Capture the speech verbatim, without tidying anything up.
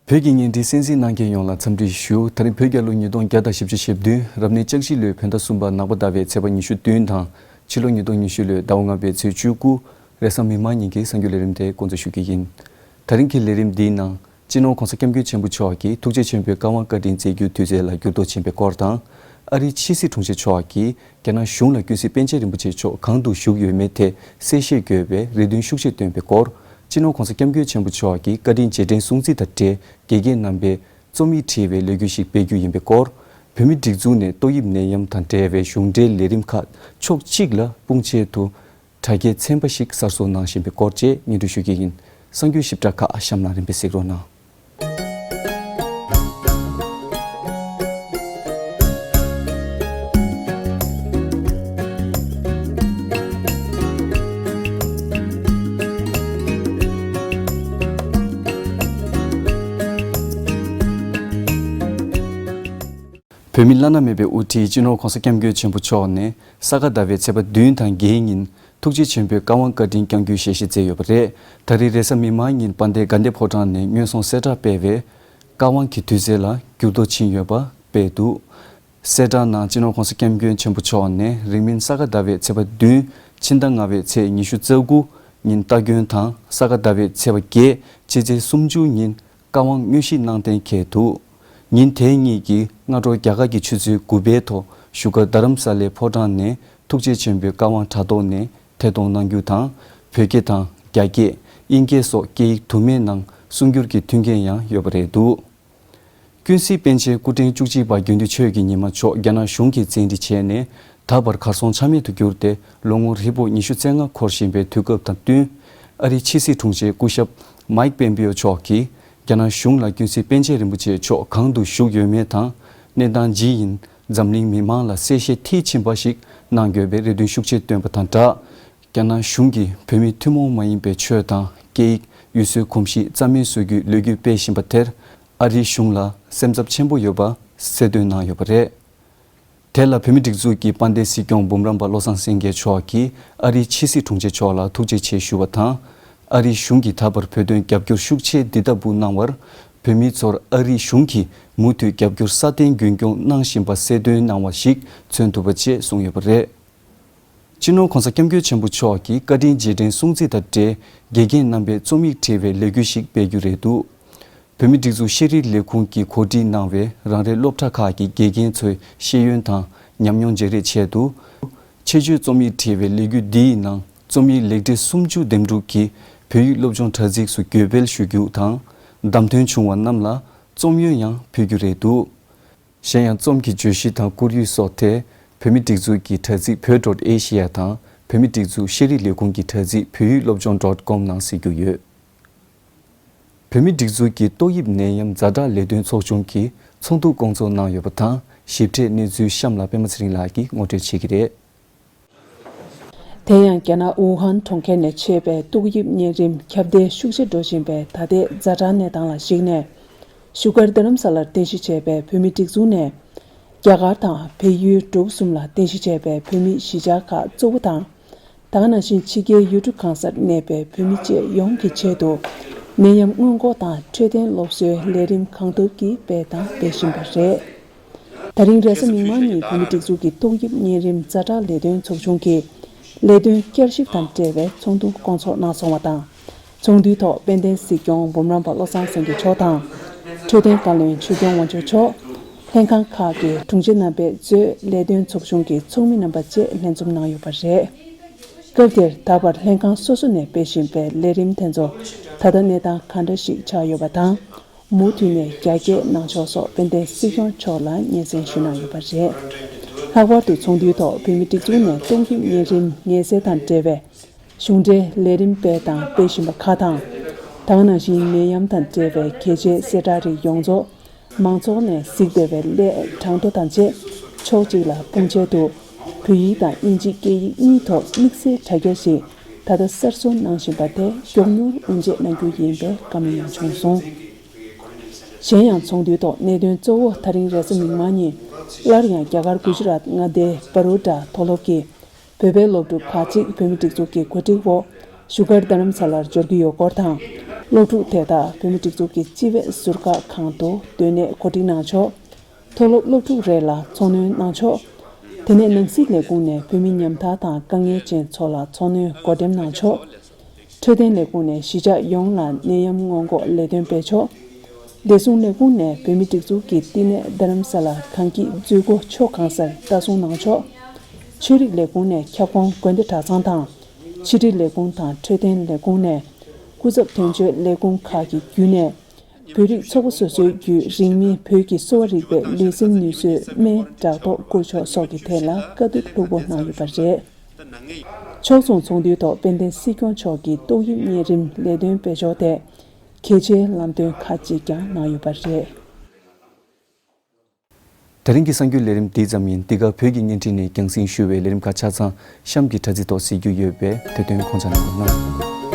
བོད་ཀྱི་བརྙན་འཕྲིན་གསན་གཟིགས་གནང་མཁན་ཡོངས་ལ་འཚམས་འདྲི་ཞུ། ད་རིང་བོད་རྒྱལ་ལོ་ཉིས་སྟོང་བརྒྱ་དང་བཞི་བཅུ་ཞེ་བདུན། རབ་གནས་ལྕགས་བཞི་ལོའི་བོད་ཟླ་གསུམ་པ་ནག་པ་ཟླ་བའི་ཚེས་པ་ཉི་ཤུ་བདུན་དང་། ཕྱི་ལོ་ཉིས་སྟོང་ཉི་ཤུ་ལོའི་ཟླ་བ་ལྔ་པའི་ཚེས་བཅུ་དགུ། རེས་གཟའ་མིག་དམར་ཉིན་གྱི་གསར་འགྱུར་ལས་རིམ་དེ་འགོ་འཛུགས་ཞུ་རྒྱུ་ཡིན། ད་རིང་གི་ལས་རིམ་འདིའི་ནང་། སྤྱི་ནོར་༸གོང་ས་༸སྐྱབས་མགོན་ཆེན་པོ་མཆོག་གིས་ཐུགས་རྗེ་ཆེན་པོའི་བཀའ་དབང་བཀའ་དྲིན་སྩལ་རྒྱུ་དུས་ཚོད་ལ་འགྱུར་ལྡོག་ཕྱིན་པའི་སྐོར་དང་། ཨ་རིའི་ཕྱི་སྲིད་དྲུང་ཆེ་མཆོག་གིས་རྒྱ་ནག་གཞུང་ལ་ཀུན་གཟིགས་པཎ་ཆེན་རིན་པོ་ཆེ་མཆོག་གང་དུ་བཞུགས་ཡོད་མེད་ཐད་གསལ་བཤད་དགོས་པའི་རེ་འདུན་ཤུགས་ཆེ་བཏོན་པའི་སྐོར། སྤྱི་ནོར་༸གོང་ས་༸སྐྱབས་མགོན་ཆེན་པོ་མཆོག་གིས་བཀའ་དྲིན་རྗེས་དྲན་སྲུང་བརྩི་དང་འབྲེལ་དགེ་རྒན་རྣམ་པས་རྩོམ་ཡིག་བྲིས་པའི་ལས་འགུལ་ཞིག་སྤེལ་རྒྱུ་ཡིན་པའི་སྐོར། བོད་མིའི་སྒྲིག་འཛུགས་ནས་ཏོག་དབྱིབས་ནད་ཡམས་དང་འབྲེལ་བའི་གཞུང་འབྲེལ་ལས་རིམ་ཁག་ཕྱོགས་གཅིག་ལ་སྤུངས་ཆེད་དུ། དྲ་རྒྱའི་ཚན་པ་ཞིག་གསར་བཟོ་གནང་བཞིན་པའི་སྐོར་བཅས་སྙན་སྒྲོན་ཞུ་རྒྱུ་ཡིན། གསར་འགྱུར་ཞིབ་ཕྲ་ཁག་གཤམ་ལ་རིམ་པས་གཟིགས་རོགས་གནང་། བོད་མི་བླ་ན་མེད་པའི་དབུ་ཁྲིད་སྤྱི་ནོར་༸གོང་ས་༸སྐྱབས་མགོན་ཆེན་པོ་མཆོག་ནས་ས་ག་ཟླ་བའི་ཚེས་པ་བདུན་དང་བརྒྱད་ཉིན། ཐུགས་རྗེ་ཆེན་པོའི་བཀའ་དབང་བཀའ་དྲིན་བསྐྱང་རྒྱུའི་ཞལ་བཞེས་མཛད་ཡོད་པ་རེད། ད་རེས་རེས་གཟའ་མིག་དམར་ཉིན་དཔལ་ལྡན་དགའ་ལྡན་ཕོ་བྲང་ནས་སྔོན་སོང་གསལ་བསྒྲགས་སྤེལ་བའི་བཀའ་དབང་གི་དུས་ཚོད་ལ་འགྱུར་ལྡོག་ཕྱིན་ཡོད་པ་སྤེལ་འདུག། གསལ་བསྒྲགས་ནང་སྤྱི་ནོར་༸གོང་ས་༸སྐྱབས་མགོན་ཆེན་པོ་མཆོག་ནས་རིང་མིན་ས་ག་ཟླ་བའི་ཚེས་པ་བདུན། ཕྱི་ཟླ་ལྔ་པའི་ཚེས་ཉི་ཤུ་རྩ་དགུ་ཉིན་སྟ་གོན་དང་ས་ག་ཟླ་བའི་ཚེས་པ་བརྒྱད་ཕྱི་ཚེས་སུམ་ཅུ་ཉིན་བཀའ་དབང་དངོས་གཞི་གནང་གཏན་འཁེལ་འདུག། ཉིན་དེ་གཉིས་ཀྱི་སྔ་དྲོ་རྒྱ་གར་གྱི་ཆུ་ཚོད་དགུ་པའི་ཐོག་བཞུགས་སྒར་རྡ་རམ་ས་ལའི་ཕོ་བྲང་ནས་ཐུགས་རྗེ་ཆེན་པོའི་བཀའ་དབང་དྲ་ཐོག་ནས་ཐད་གཏོང་གནང་རྒྱུ་དང་། བོད་སྐད་དང་རྒྱ་སྐད། དབྱིན་སྐད་སོགས་སྐད་ཡིག་དུ་མའི་ནང་གསུང་སྒྱུར་གྱི་མཐུན་རྐྱེན་ཡང་ཡོད་པ་རེད་འདུག། ཀུན་གཟིགས་པཎ་ཆེན་སྐུ་ཕྲེང་བཅུ་གཅིག་པ་དགེ་འདུན་ཆོས་ཀྱི་ཉི་མ་མཆོག་རྒྱ་ནག་གཞུང་གིས་བཙན་ཁྲིད་བྱས་ནས་ད་བར་གར་སོང་ཆ་མེད་དུ་གྱུར་ཏེ་ལོ་ངོ་ཧྲིལ་པོ་ཉི་ཤུ་རྩ་ལྔ་འཁོར་བཞིན་པའི་དུས་སྐབས་དང་བསྟུན། ཨ་རིའི་ཕྱི་སྲིད་དྲུང་ཆེ་སྐུ་ཞབས་མཱིག་པེམ་པིའོ་མཆོག་གིས་རྒྱ་ནག་གཞུང་ལ་ཀུན་གཟིགས་པཎ་ཆེན་རིན་པོ་ཆེ་མཆོག་གང་དུ་བཞུགས་ཡོད་མེད་དང་། གནས་སྟངས་ཇི་ཡིན་འཛམ་གླིང་མི་མང་ལ་གསལ་བཤད་མཐིལ་ཕྱིན་པ་ཞིག་གནང་དགོས་པའི་རེ་འདུན་ཤུགས་ཆེ་བཏོན་པ་དང་སྦྲགས། རྒྱ་ནག་གཞུང་གིས་བོད་མིའི་ཐུན་མོང་མ་ཡིན་པའི་ཆོས་དང་སྐད་ཡིག་ཡུལ་སྲོལ་གོམས་གཤིས་རྩ་མེད་བཟོ་རྒྱུའི་ལོ་རྒྱུས་སྤེལ་བཞིན་པ་དེར་ཨ་རིའི་གཞུང་ལ་སེམས་འཚབ་ཆེན་པོ་ཡོད་པ་གསལ་སྟོན་གནང་ཡོད་པ་རེད། དེ་ལ་བོད་མིའི་སྒྲིག་འཛུགས་ཀྱི་དཔལ་ལྡན་སྲིད་སྐྱོང་འབུམ་རམས་པ་བློ་བཟང་སེང་གེ་མཆོག་གིས་ཨ་རིའི་ཕྱི་སྲིད་དྲུང་ཆེ་མཆོག་ལ་ཐུགས་རྗེ་ཆེ་ཞུ་བ་དང་། ཨ་རིའི་གཞུང་གིས་ད་བར་བོད་དོན་རྒྱབ་སྐྱོར་ཤུགས་ཆེ་འདི་ལྟ་བུ་གནང་བར་བོད་མི་ཚོར་ཨ་རིའི་གཞུང་གིས་མུ་མཐུད་རྒྱབ་སྐྱོར་སྲ་བརྟན་རྒྱུན་འཁྱོངས་གནང་བཞིན་པ་གསལ་སྟོན་གནང་བ་ཞིག་མཚོན་ཐུབ་པ་བཅས་གསུངས་ཡོད་པ་རེད། སྤྱི་ནོར་༸གོང་ས་༸སྐྱབས་མགོན་ཆེན་པོ་མཆོག་གིས་བཀའ་དྲིན་རྗེས་དྲན་སྲུང་བརྩི་དང་འབྲེལ་དགེ་རྒན་རྣམ་པས་རྩོམ་ཡིག་བྲིས་པའི་ལས་འགུལ་ཞིག་སྤེལ་རྒྱུ་རེད་འདུག། བོད་མིའི་སྒྲིག་འཛུགས་ཤེས་རིག་ལས་ཁུངས་ཀྱིས་གོ་སྒྲིག་གནང་བའི་རང་རེའི་སློབ་གྲྭ་ཁག་གི་དགེ་རྒན་ཚོའི་ཤེས་ཡོན་དང་ཉམས་མྱོང་བརྗེ་རེས་ཆེད་དུ། ཆེད་བརྗོད་རྩོམ་ཡིག་བྲིས་པའི་ལས་འགུལ་འདིའི་ནང་རྩོམ་ཡིག་ལེགས་སྒྲིག་སུམ་ཅུ་འདེམས་སྒྲུག་གིས་བོད་ཡིག་སློབ་སྦྱོང་དྲ་ཚིགས་སུ་འགྱོད་སྤེལ་ཞུ་རྒྱུ་དང་། བདམས་ཐོན་བྱུང་བ་རྣམས་ལ་རྩོམ་ཡོན་ཡང་ཕུལ་རྒྱུ་རེད་འདུག། གཞན་ཡང་རྩོམ་གྱི་བརྗོད་གཞི་དང་བསྐུར་ཡིག་སོགས་ཐད་བོད་མིའི་སྒྲིག་འཛུགས་ཀྱི་དྲ་ཚིགས་བོད་ཌོཊ་ཨེ་ཤི་ཡ་དང་བོད་མིའི་སྒྲིག་འཛུགས་ཤེས་རིག་ལས་ཁུངས་ཀྱི་དྲ་ཚིགས་བོད་ཡིག་སློབ་སྦྱོང་ཌོཊ་ཀོམ་ནང་གཟིགས་རྒྱུ་ཡོད། བོད་མིའི་སྒྲིག་འཛུགས་ཀྱི་ཏོག་དབྱིབས་ནད་ཡམས་ཛ་དྲག་ལས་དོན་ཚོགས་ཆུང་གིས་ཚོགས་འདུ་བསྐོང་ཚོགས་གནང་ཡོད་པ་དང་། ཞིབ་ཕྲའི་གནས་ཚུལ་གཤམ་ལ་པད་མ་ཚེ་རིང་ལགས་ཀྱིས་ངོ་སྤྲོད་བྱེད་ཀྱི་རེད། དེ་ཡང་རྒྱ་ནག་ཝུ་ཧན་གྲོང་ཁྱེར་ནས་མཆེད་པའི་ཏོག་དབྱིབས་གཉན་རིམས་ཁྱབ་གདལ་ཤུགས་ཆེ་འགྲོ་བཞིན་པའི་ད་ལྟའི་ཛ་དྲག་གནས་སྟངས་ལ་གཞིགས་ནས། བཞུགས་སྒར་རྡ་རམ་ས་ལར་རྟེན་གཞི་བྱས་པའི་བོད་མིའི་སྒྲིག་འཛུགས་ནས། རྒྱ་གར་དང་བལ་ཡུལ་འབྲུག་གསུམ་ལ་རྟེན་གཞི་བྱས་པའི་བོད་མིའི་གཞིས་ཆགས་ཁག་གཙོ་བོ་དང་། ད་ག་ནང་བཞིན་ཕྱི་རྒྱལ་ཡུལ་གྲུ་གང་སར་གནས་པའི་བོད་མི་བཅས་ཡོངས་ཀྱི་ཆེད་དུ། ནད་ཡམས་སྔོན་འགོག་དང་འཕྲོད་བསྟེན་སློབ་གསོའི་ལས་རིམ་གང་ཐུབ་ཀྱིས་སྤེལ་དང་སྤེལ་བཞིན་པ་རེད། ད་རིང་རེས་གཟའ་མིག་དམར་ཉིན་བོད་མིའི་སྒྲིག་འཛུགས་ཀྱི་ཏོག་དབྱིབས་གཉན་རིམས་ཛ་དྲག་ལས་དོན་ཚོགས་ཆུང་གིས་ལས་དོན་བསྐྱར་ཞིབ་དང་འབྲེལ་བའི་ཚོགས་འདུ་བསྐོང་ཚོགས་གནང་སོང་བ་དང་། ཚོགས་འདུའི་ཐོག་དཔལ་ལྡན་སྲིད་སྐྱོང་འབུམ་རམས་པ་བློ་བཟང་སེང་གེ་མཆོག་དང་། འཕྲོད་བསྟེན་བཀའ་བློན་ཆོས་སྐྱོང་དབང་ཕྱུག་མཆོག་ལྷན་ཁང་ཁག་གི་དྲུང་ཆེ་རྣམ་པས་གཙོས་ལས་དོན་ཚོགས་ཆུང་གི་ཚོགས་མི་རྣམ་པ་བཅས་ལྷན་འཛོམས་གནང་ཡོད་པ་རེད། སྐབས་དེར་ད་བར་ལྷན་ཁང་སོ་སོ་ནས་སྤེལ་བཞིན་པའི་ལས་རིམ་དེ་ཚོ་ད་ལྟ་གནས་སྟངས་ག་འདྲ་ཞིག་ཆགས་ཡོད་པ་དང་། མུ་མཐུད་ནས་རྒྱ་སྐྱེད་གནང་ཕྱོགས་སོགས་དཔལ་ལྡན་སྲིད་སྐྱོང་མཆོག་ལ་སྙན་སེང་ཞུས་གནང་ཡོད་པ་རེད། ལྷག་པར་དུ་ཚོགས་འདུའི་ཐོག་བོད་མིའི་སྒྲིག་འཛུགས་ནས་ཏོག་དབྱིབས་གཉན་རིམས་ངལ་སེལ་དང་འབྲེལ་བའི་གཞུང་འབྲེལ་ལས་རིམ་སྤེལ་དང་སྤེལ་བཞིན་པ་ཁག་དང་། ད་ག་ནང་བཞིན་ནད་ཡམས་དང་འབྲེལ་བའི་གལ་ཆེའི་གསལ་བསྒྲགས་རིགས་ཡོངས་རྫོགས་མང་ཚོགས་ནས་གཟིགས་བདེ་བའི་སླད་གྲངས་ཐོ་དང་བཅས་ཕྱོགས་གཅིག་ལ་སྤུངས་ཆེད་དུ། བོད་ཡིག་དང་དབྱིན་ཇི་སྐད་ཡིག་གཉིས་ཐོག་དམིགས་བསལ་དྲ་རྒྱ་ཞིག་ད་ལྟ་གསར་བཟོ་གནང་བཞིན་པ་དེ་མགྱོགས་མྱུར་དབུ་འབྱེད་གནང་རྒྱུ་ཡིན་པའི་བཀའ་མོལ་ཡང་བྱུང་སོང་། གཞན་ཡང་ཚོགས་འདུའི་ཐོག་གནད་དོན་གཙོ་བོ་ད་རིང་རེས་གཟའ་མིག་དམར་ཉིན་སླར་ཡང་རྒྱ་གར་གུ་ཇི་རཱཏ་མངའ་སྡེའི་བ་རོ་ཌ་མཐོ་སློབ་ཀྱི་བོད་པའི་སློབ་ཕྲུག་ཁག་ཅིག་བོད་མིའི་སྒྲིག་འཛུགས་ཀྱི་གོ་སྒྲིག་འོག་བཞུགས་སྒར་རྡ་རམ་ས་ལར་འབྱོར་གྱི་ཡོད་སྐོར་དང་། སློབ་ཕྲུག་དེ་དག་བོད་མིའི་སྒྲིག་འཛུགས་ཀྱི་སྤྱི་པའི་ཟུར་བཀག་ཁང་དུ་སྡོད་གནས་གོ་སྒྲིག་གནང་ཆོག། མཐོ་སློབ་སློབ་ཕྲུག་རེ་ལ་འཚོ་སྣོན་གནང་ཆོག། དེ་ནས་ནང་སྲིད་ལས་ཁུངས་ནས་བོད་མི་ཉམ་ཐག་དང་དཀའ་ངལ་ཅན་ཚོ་ལ་འཚོ་སྣོན་བགོ་འགྲེམས་གནང་ཆོག། འཕྲོད་བསྟེན་ལས་ཁུངས་ནས་གཞིས་ཆགས་ཡོངས་ལ་ནད་ཡམས་སྔོན་འགོག་ལས་དོན་སྤེལ་ཆོག། བདེ་སྲུང་ལས་ཁུངས་ནས་བོད་མིའི་སྒྲིག་འཛུགས་ཀྱི་བསྟི་གནས་རྡ་རམ་ས་ལ་གངས་སྐྱིད་མཛོད་སྒོ་ཕྱོགས་གང་སར་ལྟ་སྲུང་གནང་ཆོག། ཆོས་རིག་ལས་ཁུངས་ནས་ཁྱབ་ཁོངས་དགོན་སྡེ་གྲྭ་ཚང་དང་། ཕྱི་དྲིལ་ལས་ཁུངས་དང་འཕྲོད་བསྟེན་ལས་ཁུངས་ནས་སྐུ་ཚབ་དོན་གཅོད་ལས་ཁུངས་ཁག་གི་བརྒྱུད་ནས། བོད་རིགས་ཚོགས་པ་སོ་སོའི་བརྒྱུད་རིང་མིན་བོད་ཀྱི་གསོ་བ་རིག་པའི་ལུས་སེམས་ནུས་གསོའི་སྨན་སྦྲག་ཐོག་བསྐུར་ཕྱོགས་སོགས་ཀྱི་ཐད་ལ་བཀའ་བསྡུར་ལྷུག་པོ་གནང་ཡོད་པ་རེད། ཕྱོགས་མཚུངས་ཚོགས་འདུའི་ཐོག་དཔལ་ལྡན་སྲིད་སྐྱོང་མཆོག་གིས་ཏོག་དབྱིབས་གཉན་རིམས་ལས་དོན་སྤེལ་ཕྱོགས་ཐད་གལ་ཆེའི་ལམ་སྟོན་ཁག་ཅིག་ཀྱང་གནང་ཡོད་པ་རེད། དེ་རིང་གི་གསར་འགྱུར་ལས་རིམ་འདི་ཙམ་ཡིན། འདི་ག་བོད་ཀྱི་བརྙན་འཕྲིན་ནས་རྒྱང་སྲིང་ཞུ་བའི་ལས་རིམ་ཁག་ཆ་ཚང་གཤམ་གྱི་དྲ་ཚིགས་ཐོག་གཟིགས་རྒྱུ་ཡོད་པས་དེ་དོན་ཁོང་ཆ་གནང་རོགས་གནང་།